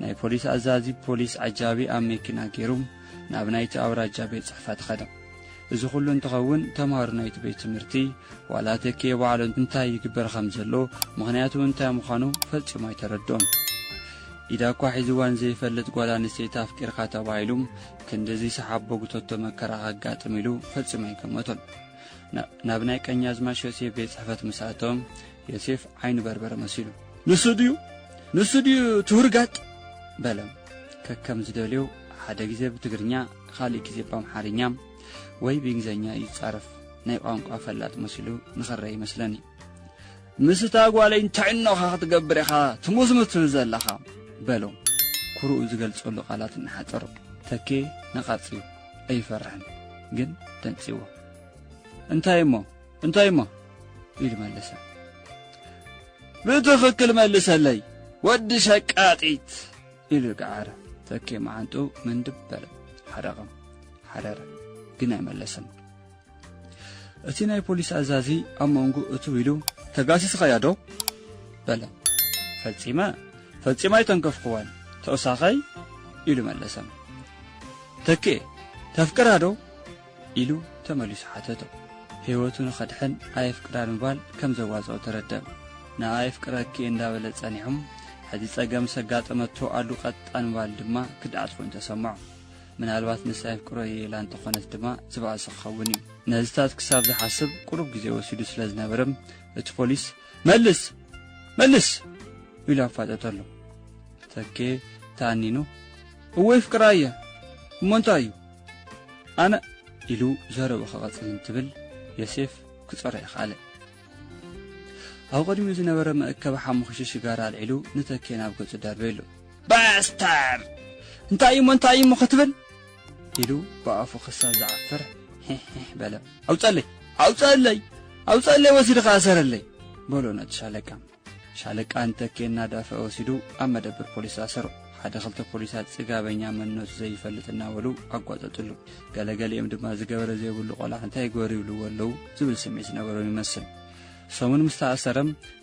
ናይ ፖሊስ ኣዛዚ ፖሊስ ዓጃቢ ኣብ መኪና ገይሩ ናብ ናይቲ ኣውራጃ ቤት ጽሕፈት ኸደ። እዚ ኩሉ እንትኸውን፣ ተምሃሮ ናይቲ ቤት ትምህርቲ ዋላ ተኪኤ ባዕሉ እንታይ ይግበር ከም ዘሎ፣ ምኽንያቱ እንታይ ምዃኑ ፈጺሙ ኣይተረድኦን። ኢዳ እኳ ሒዝዋን ዘይፈልጥ ጓል ኣንስተይቲ ኣፍቂርካ ተባሂሉ ክንድዚ ሰሓቦ ጉተቶ መከራ ከጋጥም ኢሉ ፈጺሙ ኣይገመቶን። ና-፣ ናብ ናይ ቀኛዝማች ዮሴፍ ቤት ጽሕፈት ምስ ኣተወ፣ ዮሴፍ ዓይኑ በርበረ መሲሉ፣ "ንሱ ድዩ? ንሱ ድዩ እቲ ውርጋጥ?" በለ። ከከም ዝደልዮ፣ ሓደ ግዜ ብትግርኛ፣ ካልእ ግዜ ብኣምሓርኛ ወይ ብእንግሊዝኛ ይጻረፍ። ናይ ቋንቋ ፈላጥ መሲሉ ንኽረአ ይመስለኒ። "ምስታ ጓለይ እንታይ እኖኻ ክትገብር ኢኻ ትሙዝምዝ ዘለኻ?" በሎ፣ ኩርኡ ዝገልጸሉ ቃላት እናሓጸሮ። ተኬ ነቓጽ እዩ፣ ኣይፈርሕን፣ ግን ደንጺዎ። "እንታይ እሞ? እንታይ እሞ?" ኢሉ መለሰ። "ብትኽክል መልሰለይ፣ ወዲ ሸቃጢት!" ኢሉ ገዓረ። ተኬ መዓንጥኡ ምንድብ በለ። ሓረቐ፣ ሓረረ፣ ግን ኣይመለሰን። እቲ ናይ ፖሊስ ኣዛዚ ኣብ መንጎ እትው ኢሉ፣ "ተጋሲስኻያ ዶ?" በለ። "ፈጺመ፣ ፈጺመ ኣይተንከፍኩዋን። ተውሳኸይ?" ኢሉ መለሰ። "ተኬ፣ ተፍቅራ ዶ?" ኢሉ ተመሊሱ ሓተቶ። ህይወቱ ንኸድሕን ኣየፍቅራን ምባል ከም ዘዋጽኦ ተረድአ። "ንኣ የፍቅረኪ" እንዳበለ ጸኒሑ፣ ሕዚ ጸገም ሰጋጠመቶ ኣሉ ቀጣን ምባል ድማ ክድዓት ኮይኑ ተሰምዖ። ምናልባት ንሳ የፍቅሮ እየ ኢላ እንተኾነት ድማ ዝበኣሰ ክኸውን እዩ። ነዚታት ክሳብ ዝሓስብ ቁሩብ ግዜ ወሲዱ ስለ ዝነበረ፣ እቲ ፖሊስ "መልስ! መልስ!" ኢሉ ኣፋጠጠሉ። ተኬ ተኣኒኑ፣ "እወ የፍቅራ እየ፣ እሞ እንታይ እዩ?" "ኣነ" ኢሉ ዘረቡ ክቐጽል እንትብል፣ ዮሴፍ ክጸሮ ይኸኣለ። ኣብ ቅድሚኡ ዝነበረ መእከቢ ሓሙኽሽቲ ሽጋራ ኣልዒሉ ንተኬ ናብ ገጹ ደርበየሉ። "ባስታር! እንታይ እሞ እንታይ እሞ ክትብል?" ኢሉ ብኣፉ ክሳብ ዝዓፍር ሂሕ ሂሕ በለ። "ኣውጸለይ! ኣውጸለይ! ኣውጸለይ! ወሲድኻ ኣሰረለይ!" በሎ ነቲ ሻለቃ። ሻለቃ ንተኬ እናዳፈአ ወሲዱ ኣብ መደበር ፖሊስ ኣሰሮ። ሓደ ክልተ ፖሊሳት ጽጋበኛ መንነቱ ዘይፈልጥ እናበሉ ኣጓጠጥሉ። ገለገሊኦም ድማ ዝገበረ ዘይብሉ ቆልዓ እንታይ ይግበር ይብልዎ ኣለዉ ዝብል ስምዒት ዝነበሮም ይመስል። ሰሙን ምስ ተኣሰረ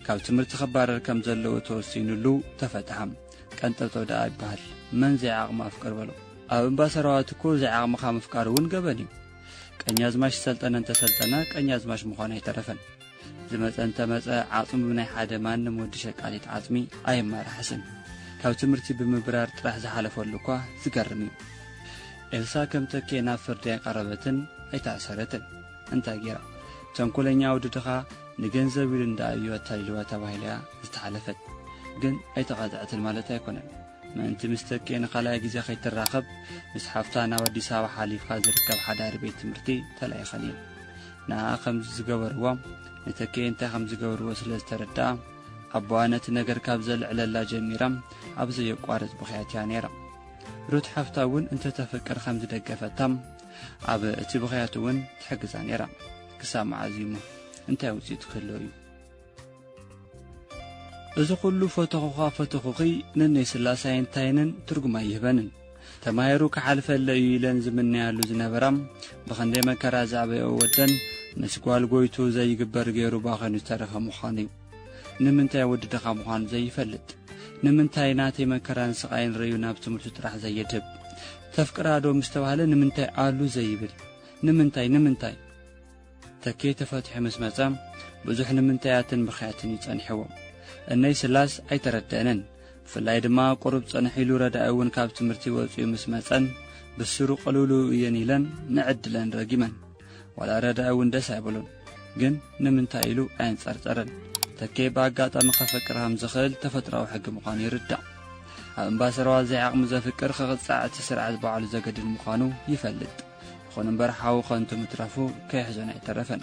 ካብ ትምህርቲ ክባረር ከም ዘለዎ ተወሲኑሉ ተፈትሐ። ቀንጠብጠብ ደኣ ይበሃል። መን ዘይዓቕሙ ኣፍቅር በሎ። ኣብ እምባ ሰራዋት እኮ ዘይዓቕምኻ ምፍቃር እውን ገበን እዩ። ቀኛዝማች ሰልጠነ እንተሰልጠነ ቀኛዝማች ምዃኑ ኣይተረፈን። ዝመጸ እንተመጸ ዓጽሙ ብናይ ሓደ ማንም ወዲ ሸቃሊት ዓጽሚ ኣየመራሕስን። ካብ ትምህርቲ ብምብራር ጥራሕ ዝሓለፈሉ እኳ ዝገርም እዩ። ኤልሳ ከም ተኬ ናብ ፍርዲ ኣይቀረበትን ኣይተኣሰረትን። እንታይ ገይራ? ተንኮለኛ ወዲ ድኻ ንገንዘብ ኢሉ እንዳ እዩ ኣታሊልዋ ተባሂላ እያ ዝተሓለፈት። ግን ኣይተቐጽዐትን ማለት ኣይኮነን። ምእንቲ ምስ ተኬ ንኻልኣይ ግዜ ከይትራኸብ፣ ምስ ሓፍታ ናብ ኣዲስ ኣበባ ሓሊፍካ ዝርከብ ሓዳሪ ቤት ትምህርቲ ተላኢኸን እየን። ንኣ ከም ዝገበርዎ፣ ንተኬ እንታይ ከም ዝገብርዎ ስለ ዝተረድኣ፣ ኣቦኣ ነቲ ነገር ካብ ዘልዕለላ ጀሚራ ኣብ ዘየቋርጽ ብኽያት እያ ነይራ። ሩት ሓፍታ እውን እንተተፍቅር ከም ዝደገፈታ፣ ኣብ እቲ ብኽያት እውን ትሕግዛ ነይራ። ክሳብ መዓዝ እዩ እሞ? እንታይ ውጽኢት ክህልዎ እዩ? እዚ ኩሉ ፈተኹኻ ፈተኹኺ ነነይ ስላስ ኣይንታይንን ትርጉም ኣይህበንን። ተማሂሩ ክሓልፈለይ እዩ ኢለን ዝምነያሉ ዝነበራ፣ ብኽንደይ መከራ ዘዕበዮ ወደን ምስ ጓል ጎይቱ ዘይግበር ገይሩ ባኺኑ ዝተረፈ ምዃኑ እዩ። ንምንታይ ወዲ ድኻ ምዃኑ ዘይፈልጥ? ንምንታይ ናተይ መከራን ስቓይን ረዩ ናብ ትምህርቱ ጥራሕ ዘየድህብ? ተፍቅራ ዶ ምስ ተባህለ ንምንታይ ኣሉ ዘይብል? ንምንታይ? ንምንታይ? ተኬ ተፈቲሑ ምስ መጸ፣ ብዙሕ ንምንታያትን ብኽያትን እዩ ጸኒሕዎ። እነይ ስላስ ኣይተረደአንን። ብፍላይ ድማ ቁሩብ ጽንሕ ኢሉ ረዳኢ እውን ካብ ትምህርቲ ወጺኡ ምስ መጸን፣ ብስሩ ቅልውልው እየን ኢለን ንዕድለን ረጊመን። ዋላ ረዳኢ እውን ደስ ኣይበሎን። ግን ንምንታይ ኢሉ ኣየንጸርጸረን። ተኬ ብኣጋጣሚ ከፈቅር ከም ዝኽእል ተፈጥሮኣዊ ሕጊ ምዃኑ ይርዳእ። ኣብ እምባ ሰረዋ ዘይዓቕሙ ዘፍቅር ክቕጻዕ እቲ ስርዓት ባዕሉ ዘገድድ ምዃኑ ይፈልጥ። ይኹን እምበር ሓው ከንቱ ምትራፉ ከየሕዘን ኣይተረፈን።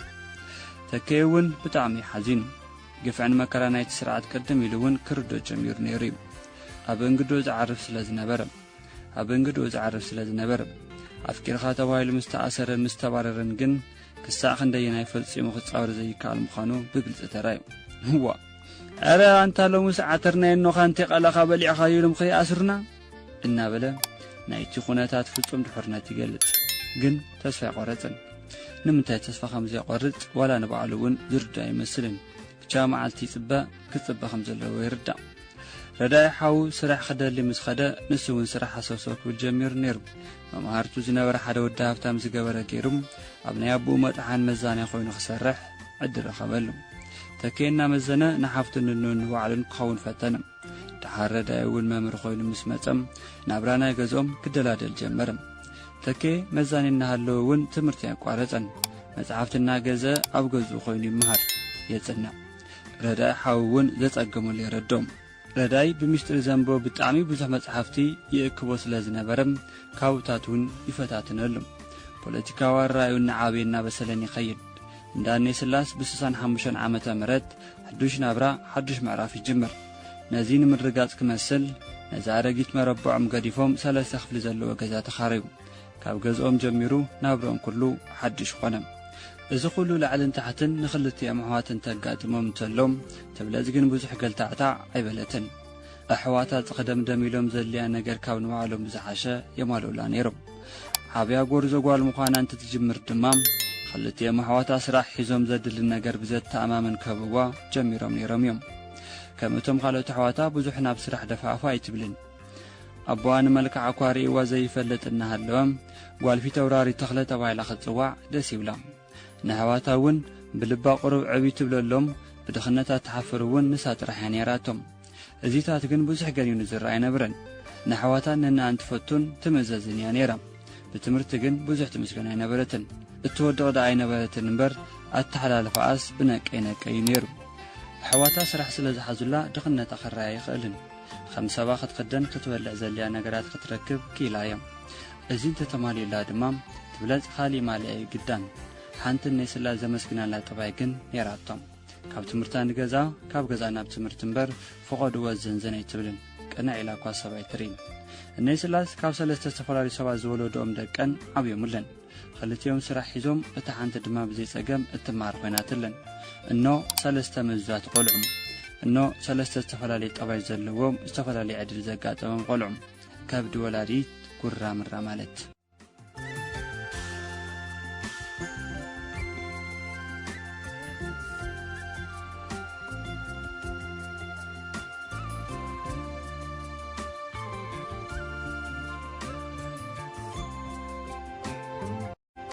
ተኬ እውን ብጣዕሚ እዩ ሓዚኑ። ግፍዕን መከራ ናይቲ ስርዓት ቅድም ኢሉ እውን ክርድኦ ጀሚሩ ነይሩ እዩ። ኣብ እንግድኡ ዝዓርፍ ስለ ዝነበረ፣ ኣብ እንግድኡ ዝዓርፍ ስለ ዝነበረ፣ ኣፍቂርካ ተባሂሉ ምስ ተኣሰረ ምስ ተባረረን ግን ክሳዕ ክንደየናይ ፈጺሙ ክጻወር ዘይከኣል ምዃኑ ብግልጺ ተራእዩ። እዋ፣ "ኧረ ኣንታ ሎምስ ዓተርናይ እኖኻ እንተይ ቀለኻ በሊዕኻዮ ኢሎም ከይኣስሩና?" እናበለ ናይቲ ኩነታት ፍጹም ድሑርነት ይገልጽ። ግን ተስፋ ኣይቆረጽን። ንምንታይ ተስፋ ከም ዘየቆርጽ ዋላ ንባዕሉ እውን ዝርድኦ ኣይመስልን። ብቻ መዓልቲ ይጽበ፣ ክጽበ ከም ዘለዎ ይርዳእ። ረዳኢ ሓዉ ስራሕ ክደሊ ምስ ኸደ፣ ንሱ እውን ስራሕ ሃሰውሰው ክብል ጀሚሩ ነይሩ። መምሃርቱ ዝነበረ ሓደ ወዲ ሃብታም ዝገበረ ገይሩ፣ ኣብ ናይ ኣቦኡ መጥሓን መዛንያ ኮይኑ ክሰርሕ ዕድል ረኸበሉ። ተኬ እናመዘነ ንሓፍቱን ንንኡን ንባዕሉን ክኸውን ፈተነ። ደሓር ረዳኢ እውን መምህር ኮይኑ ምስ መጸ፣ ናብራ ናይ ገዝኦም ክደላደል ጀመረ። ተኬ መዛኒ እናሃለወ እውን ትምህርቲ ኣያቋረጸን። መጽሓፍቲ እናገዘ ኣብ ገዝኡ ኮይኑ ይመሃር፣ የጽንዕ። ረዳኢ ሓዉ እውን ዘጸገመሉ የረድኦ። ረዳይ ብምስጢር ዘንብቦ ብጣዕሚ ብዙሕ መጽሓፍቲ ይእክቦ ስለ ዝነበረ፣ ካቡታት እውን ይፈታትነሉ። ፖለቲካዊ ኣረኣእዩ እናዓበየ እናበሰለን ይኸይድ። እንዳ እኔ ስላስ ብ65 ዓመተ ምህረት ሓዱሽ ናብራ፣ ሓዱሽ ምዕራፍ ይጅምር። ነዚ ንምርጋጽ ክመስል፣ ነዛ ኣረጊት መረብዖም ገዲፎም ሰለስተ ክፍሊ ዘለዎ ገዛ ተኻረዩ። ካብ ገዝኦም ጀሚሩ ናብርኦም ኩሉ ሓድሽ ኾነ። እዚ ኩሉ ላዕልን ታሕትን ንኽልቲኦም ኣሕዋት እንተጋጥሞም እንተሎ፣ ትብለጽ ግን ብዙሕ ገልታዕታዕ ኣይበለትን። ኣሕዋታ ጽኽደምደም ኢሎም ዘድልያ ነገር ካብ ንባዕሎም ብዝሓሸ የማልኡላ ነይሮም። ዓብያ ጎርዞ ጓል ምዃና እንትትጅምር ድማ፣ ክልቲኦም ኣሕዋታ ስራሕ ሒዞም ዘድሊ ነገር ብዘተኣማምን ክህብዋ ጀሚሮም ነይሮም እዮም። ከም እቶም ካልኦት ኣሕዋታ ብዙሕ ናብ ስራሕ ደፋእፋ ኣይትብልን። ኣቦኣ ንመልክዓ እኳ ርእይዋ ዘይፈልጥ እናሃለወ፣ ጓል ፊተውራሪ ተኽለ ተባሂላ ክትጽዋዕ ደስ ይብላ። ንኣሕዋታ እውን ብልባ ቁሩብ ዕብይ ትብለሎም፣ ብድኽነታ ትሓፍር እውን ንሳ ጥራሕ እያ ነይራቶም። እዚታት ግን ብዙሕ ገኒኑ ዝረኣ ኣይነበረን። ንኣሕዋታ ነንኣን ትፈቱን ትምእዘዝን እያ ነይራ። ብትምህርቲ ግን ብዙሕ ትምስገን ኣይነበረትን። እትወድቕ ደኣ ኣይነበረትን እምበር፣ ኣተሓላልፋኣስ ብነቀይ ነቀይ እዩ ነይሩ። ኣሕዋታ ስራሕ ስለ ዝሓዙላ ድኽነታ ክረኣያ ኣይኽእልን። ከም ሰባ ክትኽደን ክትበልዕ ዘድልያ ነገራት ክትረክብ ክኢላ እያ። እዚ እንተተማሊኡላ ድማ ትብለጽ ካሊእ ማልያ እዩ ግዳን። ሓንቲ እነይ ስላስ ዘመስግናላ ጠባይ ግን ነይራቶም። ካብ ትምህርታ ንገዛ፣ ካብ ገዛ ናብ ትምህርቲ እምበር ፈቐዶ ወዘንዘን ኣይትብልን። ቅንዕ ኢላ እኳ ሰብ ኣይትርእይን። እነይ ስላስ ካብ ሰለስተ ዝተፈላለዩ ሰባት ዝወለድኦም ደቀን ዓብዮምለን። ክልቲኦም ስራሕ ሒዞም፣ እታ ሓንቲ ድማ ብዘይ ጸገም እትመሃር ኮይናትለን። እኖ ሰለስተ ምእዙዛት ቆልዑ። እኖ ሰለስተ ዝተፈላለየ ጠባይ ዘለዎም፣ ዝተፈላለየ ዕድል ዘጋጠሞም ቆልዑ። ከብዲ ወላዲት ጉራ ምራ ማለት።